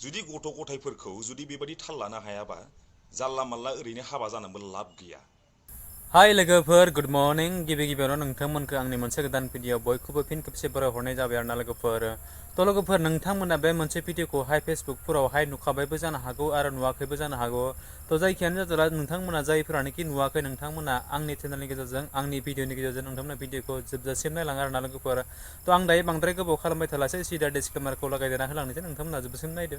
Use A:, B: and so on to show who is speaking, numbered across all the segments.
A: जुदि गथ' गथायफोरखौ जुदि बेबायदि थाल लानो हायाबा जाल्ला माल्ला ओरैनो हाबा जानोबो लाब गैया।
B: हाय लोगोफोर, गुड मर्निं। गिबियावनो नोंथांमोनखौ आंनि मोनसे गोदान भिडिअ बयखौबो फिन खेबसे बरायहरनाय जाबाय आरोना लोगोफोर। लोगोफोर, नोंथांमोना बे मोनसे भिडिअखौहाय फेसबुकफोरावहाय नुखाबायबो जानो हागौ आरो नुवाखैबो जानो हागौ। जायखियानो जादोला नोंथांमोना जायफोरानोखि नुवाखै, नोंथांमोना आंनि चेनेलनि गेजेरजों आंनि भिडिअनि गेजेरजों नोंथांमोना भिडिअखौ जोबजासिम नायलाङो आरोना लोगोफोर। आं दायो बांद्राय गोबाव खालामबाय थालासै, सिदा डिसक्लेमारखौ लागायदेरना होलांनोसै, नोंथांमोना जोबजासिम नायदो।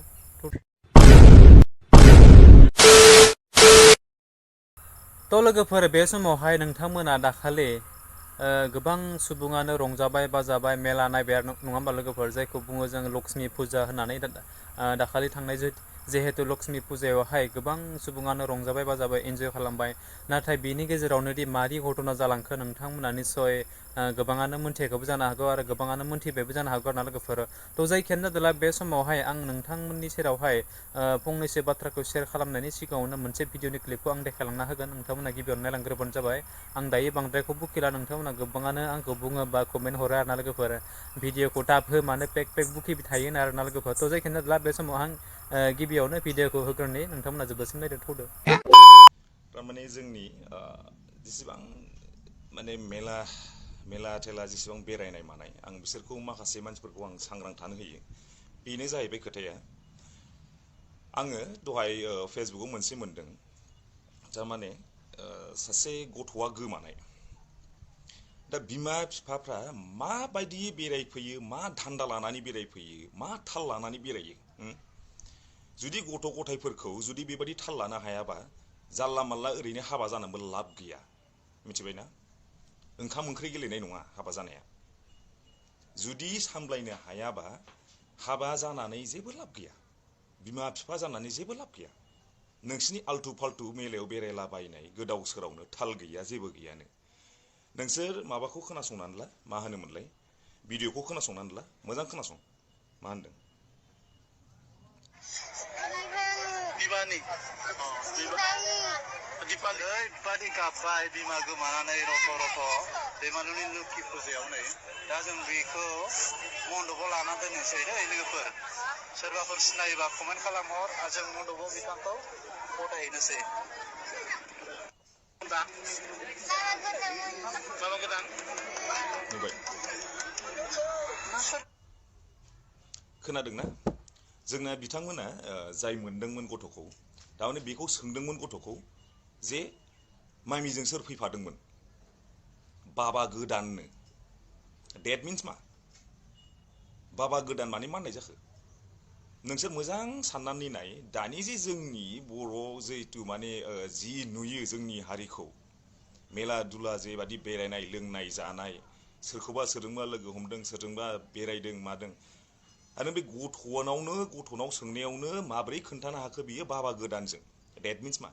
B: लोगोफोर, बे समावहाय नोंथांमोना दाखालि गोबां सुबुङानो रंजाबाय बाजाबाय मेला नायबाय नङा होमबा लोगोफोर, जायखौ बुङो जों लक्ष्मी फुजा होननानै। दाखालि थांनाय जिहेतु लक्ष्मी फुजायावहाय गोबां सुबुङानो रंजाबाय बाजाबाय, एन्जय खालामबाय। नाथाय बिनि गेजेरावनो दि मादि घटना जालांखो नोंथांमोना निस्सय गोबाङानो मोनथियाखैबो जानो हागौ आरो गोबाङानो मोनथिबायबो जानो हागौ आरोना लोगोफोर। जायखियानो जादोला बे समावहाय आं नोंथांमोननि सेरावहाय फंनैसो बाथ्राखौ शेयार खालामनायनि सिगाङावनो मोनसे भिडिअनि क्लिपखौ आं देखायलांना होगोन। नोंथांमोना गिबियावनो नायलांग्रोबानो जाबाय। आं दायो बांद्रायखौ बुखिला, नोंथांमोना गोबाङानो आंखौ बुङो बा कमेन्ट हरो आरोना लोगोफोर, भिडिअखौ थाब हो, मानो पेक बुखिबाय थायो होनो आरोना लोगोफोर। जायखियानो जादोला बे समाव आं गिबियावनो भिडिअखौ होग्रोनि, नोंथांमोना जोबजासिम नायदो, थौदो।
A: थारमाने जोंनि जेसेबां माने मेला थेला जेसेबां बेरायनाय मानाय, आं बिसोरखौ माखासे मानसिफोरखौ आं सांग्रां थानो होयो। बेनो जाहैबाय खोथाया, आङो दहाय फेसबुकाव मोनसे मोनदों, थारमाने सासे गथ'आ गोमानाय। दा बिमा बिफाफ्रा माबायदि बेरायफैयो, मा धान्दा लानानै बेरायफैयो, मा थाल लानानै बेरायो। जुदि गथ' गथायफोरखौ जुदि बेबायदि थाल लानो हायाबा जाल्ला माल्ला ओरैनो हाबा जानोबो लाब गैया, मिथिबायना? ओंखाम ओंख्रि गेलेनाय नङा हाबा जानाया। जुदि सामलायनो हायाबा हाबा जानानै जेबो लाब गैया, बिमा बिफा जानानै जेबो लाब गैया। नोंसिनि आल्थु फाल्थु मेलायाव बेरायलाबायनाय गोदाव सोरावनो थाल गैया, जेबो गैयानो। नोंसोर माबाखौ खोनासंनानै ला, मा होनोमोनलाय, भिडिअखौ खोनासंनानै ला, मोजां खोनासं मा होनदों।
C: दिपानि गाबबाय बिमा गोमानानै रथ' रथ' दैमालुनि लोखि फुजायाव नै दा जों बेखौ मन्दपाव लाना दोननोसै दै लोगोफोर। सोरबाफोर सिनायोबा कमेन्ट खालामहर, जों मन्दपाव बिथांखौ गथायहैनोसै।
A: नुबाय, खोनादोंना? जोंना बिथांमोना जाय मोनदोंमोन गथ'खौ, थारमाने बेखौ सोंदोंमोन गथ'खौ जे मामिजों सोर फैफादोंमोन, बाबा गोदाननो। डेट मिन्स मा? बाबा गोदान माने मा होननाय जाखो? नोंसोर मोजां साननानै नाय, दानि जे जोंनि बर' जिहेतु माने जि नुयो जोंनि हारिखौ, मेला दुला जेबादि बेरायनाय लोंनाय जानाय, सोरखौबा सोरजोंबा लोगो हमदों, सोरजोंबा बेरायदों मादों, आरो बे गथ'नाव सोंनायावनो माब्रै खोन्थानो हाखो बियो बाबा गोदानजों। डेट मिन्स मा?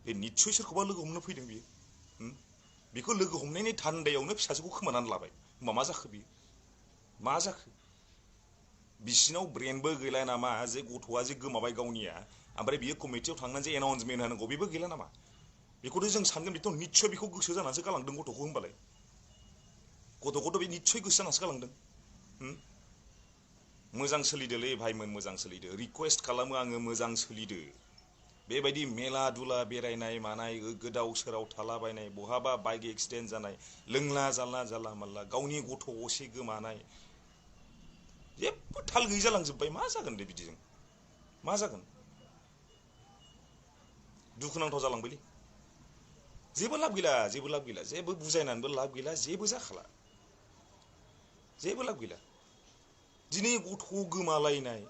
A: बे निस्सय सोरखौबा लोगो हमनो फैदों बियो। बेखौ लोगो हमनायनि धान्दायावनो फिसाजोखौ खोमानानै लाबाय। होमबा मा जाखो बियो? मा जाखो? बिसिनाव ब्रेनबो गैला नामा जे गथ'आ जे गोमाबाय गावनिया, ओमफ्राय बियो कमिटियाव थांनानै जे एनाउन्समेन्ट होनांगौ, बेबो गैला नामा? बेखौथ' जों सानगोन बेथ' निस्सय बेखौ गोसो जानानैसो गालांदों गथ'खौ, होनबालाय गथ'खौथ' बे निस्सय गोसो जानानैसो गालांदों। मोजां सोलिदोलै भाइमोन, मोजां सोलिदो। रिकुवेस्ट खालामो आङो, मोजां सोलिदो। बेबायदि मेला दुला बेरायनाय मानाय, गोदाव सोराव थालाबायनाय, बहाबा बाइक एक्सिडेन्ट जानाय, लोंला जाला जाला माल्ला, गावनि गथ' असे गोमानाय, जेबो थाल गैयै जालांजोब्बाय। मा जागोन दे बिदिजों? मा जागोन? दुखुनांथाव जालांबायलै। जेबो लाब गैला, जेबो लाब गैला, जेबो बुजायनानैबो लाब गैला, जेबो जाखाला, जेबो लाब गैला। दिनै गथ' गोमालायनाय,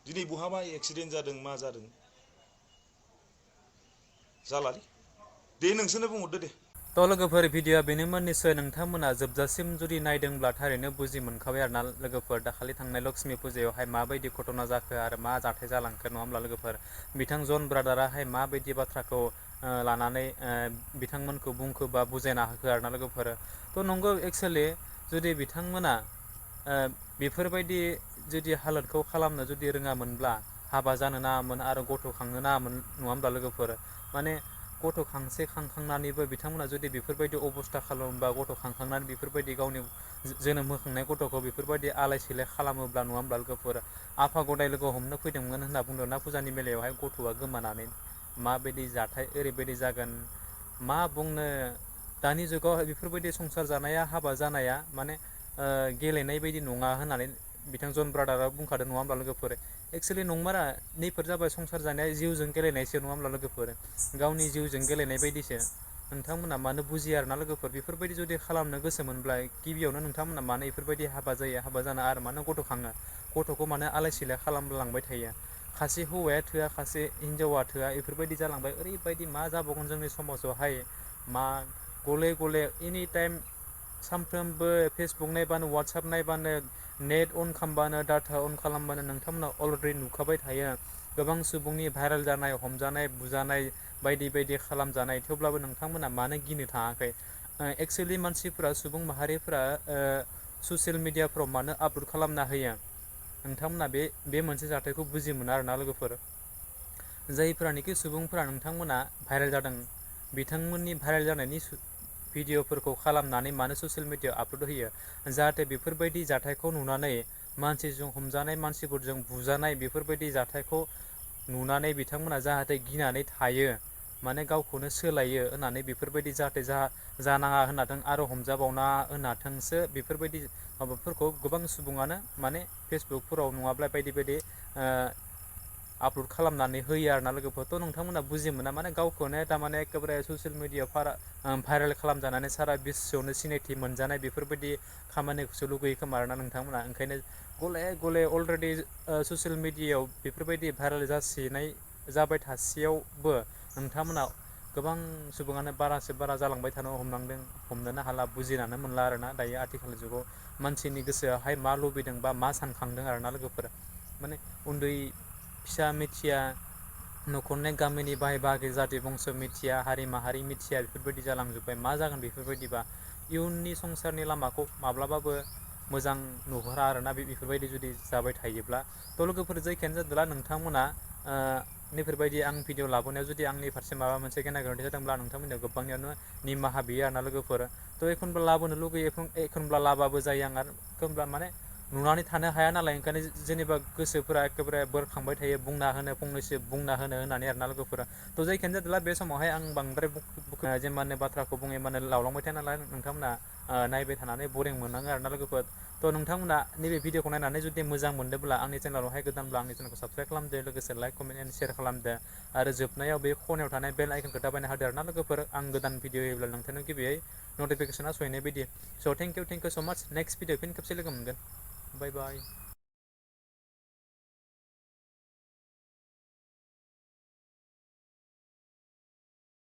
A: दिनै बहाबा एक्सिडेन्ट जादों, मा जादों, जालालै। दे नोंसोरनो बुंहरदो दे।
B: लोगोफोर, भिडिअआ बेनोमोन। निस्सय नोंथांमोना जोबजासिम जुदि नायदोंब्ला थारैनो बुजि मोनखाबाय आरोना लोगोफोर, दाखालि थांनाय लक्ष्मी फुजायावहाय माबायदि घटना जाखो आरो मा जाथाय जालांखो, नङा होमब्ला लोगोफोर। बिथां जन ब्रादाराहाय माबायदि बाथ्राखौ लानानै बिथांमोनखौ बुंखो बा बुजायना होखो आरोना लोगोफोर। नंगौ, एक्सुवेलि जुदि बिथांमोना बेफोरबायदि जुदि हालोदखौ खालामनो जुदि रोङामोनब्ला हाबा जानो नाङामोन आरो गथ' खांनो नाङामोन, नङा होमब्ला लोगोफोर। माने गथ' खांसे खांखांनानैबो बिथांमोना जुदि बेफोरबायदि अबस्था खालामोबा गथ' खांखांनानै बेफोरबायदि गावनि जोनोम होखांनाय गथ'खौ बेफोरबायदि आलाय सिलाय खालामोब्ला नङा होमब्ला लोगोफोर आफा गदाय लोगो हमनो फैदोंमोन होनना बुंदों ना फुजानि मेलायावहाय गथ'आ गोमानानै माबायदि जाथाय ओरैबायदि जागोन मा बुंनो दानि जुगाव बेफोरबायदि संसार जानाया हाबा जानाया माने गेलेनाय बायदि नङा होननानै बिथां जन ब्रादारा बुंखादों नङा होमब्ला लोगोफोर एक्सुवेलि नंमारा नैफोर जाबाय संसार जानाया जिउजों गेलेनायसो नङा होमब्ला लोगोफोर गावनि जिउजों गेलेनाय बायदिसो नोंथांमोना मानो बुजिया आरोना लोगोफोर बेफोरबायदि जुदि खालामनो गोसोमोनब्ला गिबियावनो नोंथांमोना मानो बेफोरबायदि हाबा जायो हाबा जाना आरो मानो गथ' खाङो गथ'खौ मानो आलाय सिलाय खालामलांबाय थायो खासे हौवाया थोआ खासे हिनजावा थोआ बेफोरबायदि जालांबाय ओरैबायदि मा जाबावगोन जोंनि समाजावहाय मा गले गले एनि टाइम सानफ्रोमबो फेसबुक नायबानो वाट्सएप नायबानो नेट अन खालामबानो डाटा अन खालामबानो नोंथांमोना अलरेडि नुखाबाय थायो गोबां सुबुंनि भाइरेल जानाय हमजानाय बुजानाय बायदि बायदि खालामजानाय थेवब्लाबो नोंथांमोना मानो गिनो थाङाखै एक्सुवेलि मानसिफोरा सुबुं माहारिफोरा ससियेल मिडियाफ्राव मानो आपल'ड खालामना होयो नोंथांमोना बे मोनसे जाथायखौ बुजि मोना आरोना लोगोफोर जायफोरानोखि सुबुंफोरा नोंथांमोना भाइरेल जादों बिथांमोननि भाइरेल जानायनि भिडिअफोरखौ खालामनानै मानो ससियेल मिडियाआव आपल'ड होयो जाहाथे बेफोरबायदि जाथायखौ नुनानै मानसिजों हमजानाय मानसिफोरजों बुजानाय बेफोरबायदि जाथायखौ नुनानै बिथांमोना जाहाथे गिनानै थायो माने गावखौनो सोलायो होननानै बेफोरबायदि जाहाथे जानाङा होननाथों आरो हमजाबावना होननाथोंसो बेफोरबायदि माबाफोरखौ गोबां सुबुङानो माने फेसबुकफोराव नङाब्ला बायदि बायदि आपल'ड खालामनानै होयो आरोना लोगोफोरथ' नोंथांमोना बुजि मोना माने गावखौनो थारमाने एखेबारे ससियेल मिडियाआव भाइरेल खालामजानानै सारा बिश्वआवनो सिनायथि मोनजानाय बेफोरबायदि खामानिखौसो लुगैयो खोमा आरोना नोंथांमोना ओंखायनो गले गले अलरेडि ससियेल मिडियाआव बेफोरबायदि भाइरेल जाबाय थासेयावबो नोंथांमोना गोबां सुबुङानो बारासो बारा जालांबाय थानो हमलांदों हमनोनो हाला बुजिनानो मोनला आरोना दायो आथिखाल जुगाव मानसिनि गोसोआवहाय मा लुबैदों बा मा सानखांदों आरोना लोगोफोर माने उन्दै फिसा मिथिया न'खरनि गामिनि बाहाय बाहागि जाथि बंस' मिथिया हारि माहारि मिथिया बेफोरबायदि जालांजोब्बाय मा जागोन बेफोरबायदिबा इयुननि संसारनि लामाखौ माब्लाबाबो मोजां नुहुरा आरोना बेफोरबायदि जुदि जाबाय थायोब्ला थ' लोगोफोर जायखियानो जादोंला नोंथांमोना नैफोरबायदि आं भिडिअ लाबोनायाव जुदि आंनि फारसे माबा मोनसे गेना गोरोन्थि जादोंब्ला नोंथांमोननियाव गोबांनियावनो निमाहा बियो आरोना लोगोफोर थ' एखनब्ला लाबोनो लुगैयो एखनब्ला लाबाबो जायो आं आरो एखनब्ला माने नुनानै थानो हाया नालाय ओंखायनो जेनेबा गोसोफोरा एखेबारे बोरखांबाय थायो बुंना होनो फंनैसो बुंना होनो होननानै आरोना लोगोफोरा थ' जायखियानो जादोंला बे समावहाय आं बांद्राय जेमाने बाथ्राखौ बुङो माने लावलांबाय थाया नालाय नोंथांमोना नायबाय थानानै बरिं मोननाङो आरोना लोगोफोर थ' नोंथांमोना नैबे भिडिअखौ नायनानै जुदि मोजां मोनदोंब्ला आंनि चेनेलावहाय गोदानब्ला आंनि चेनेलखौ साबसक्राइब खालामदो लोगोसे लाइक कमेन्ट एन्ड शेयार खालामदो आरो जोबनायाव बे खनायाव थानाय बेल आइकनखौ दाबायना होदो आरोना लोगोफोर आं गोदान भिडिअ होयोब्ला नोंथांनो गिबियै नटिफिकेसना सहैनाय बायदि स' थेंक इउ स' माच नेक्स्ट भिडिअ फिन खेबसे लोगो मोनगोन बाय बाय